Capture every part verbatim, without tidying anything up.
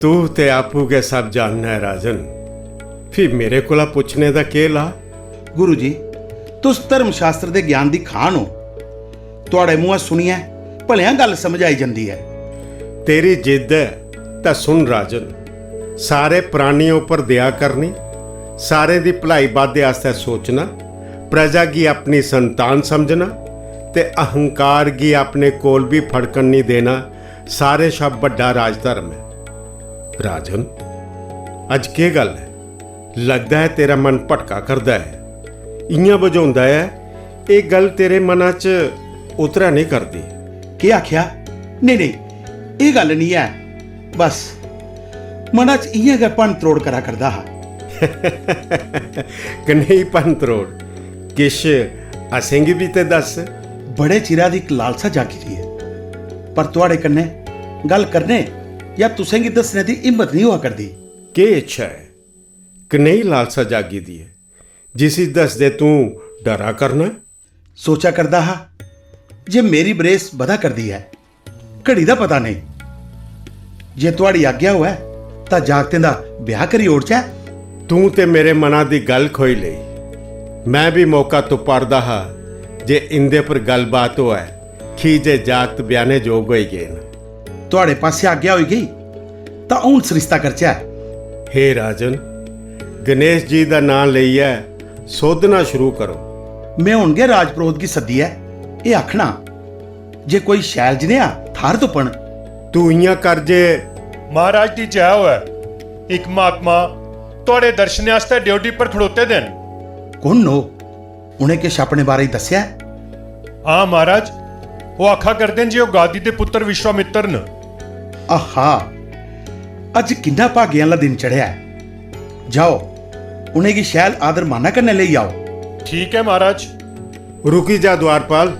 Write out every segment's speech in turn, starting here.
तू ते आपूं गै सब जानना ऐ राजन, फ्ही मेरे कोला पुच्छने दा केह् ला? गुरु जी, तुस धर्मशास्त्र दे ज्ञान दी खान ओ। तुआड़े मुंहा सुनियै भलेआं गल्ल समझ आई जंदी ऐ। तेरी जिद्द ऐ तां सुन राजन, सारे प्राणियें उप्पर दया करनी, सारें दी भलाई बाद्धे आस्तै सोचना, प्रजा गी अपनी संतान समझना ते अहंकार गी अपने कोल बी फड़कन निं देना, सारें शा बड्डा राजधर्म ऐ। राजन, अज्ज केह् गल्ल ऐ? लगदा ऐ तेरा मन भटका करदा ऐ। इ'यां बझोंदा ऐ एह् गल्ल तेरे मना च उतरै नेईं करदी। केह् आखेआ? नेईं, नेईं, एह् गल्ल निं ऐ। बस मना च इ'यां गै भन्न त्रोड़ करा करदा हा। कनेही भन्न त्रोड़? किश असेंगी बी ते दस्स। बड़े चिरा दी इक लालसा जागी दी ऐ, पर तुआड़े कन्नै गल्ल करने जां तुसेंगी दस्सने दी हिम्मत निं होआ करदी। केह् इच्छा ऐ? कनेही लालसा जागी दी ऐ जिसी दसदे तूं डरा करना? सोचा करदा हा जे मेरी बरेस बधा करदी ऐ, घड़ी दा पता नेईं। जे तुआड़ी आज्ञा होऐ तां जागतें दा ब्याह करी ओड़चै। तूं ते मेरे मना दी गल्ल खोई लेई। मैं बी मौका तुप्पा'रदा हा जे इंदे पर गल्लबात होऐ, की जे जागत ब्याहने जोग होई गे न। तुआड़े पासेआ आज्ञा होई गेई तां हून सरिस्ता करचै। हे राजन, गणेश जी दा नांऽ लेइयै सोधना शुरू करो। में हुन गै राजपुरोहत गी सद्दियै एह् आखना जे कोई शैल जनेहा थाहर तुप्पन। तू इ'यां कर जे महाराज दी जय होऐ। इक महात्मा तुआड़े दर्शनें आस्तै ड्योढ़ी पर खड़ोते दे न। कु'न न ओह्? उ'नें किश अपने बारे च दस्सेआ ऐ? हां महाराज, ओह् आखा करदे न जे ओह् गादी दे पुत्तर विश्वामित्र न। आहा, अज्ज किन्ना भागें आह्ला दिन चढ़ेआ ऐ। जाओ, उ'नेंगी शैल आदर माना कन्नै लेई आओ। ठीक ऐ महाराज। रुकी जा द्वारपाल।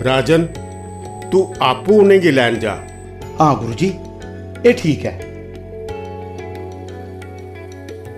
राजन, तू आपूं उ'नेंगी लैन जा। हां गुरु जी, एह् ठीक ऐ।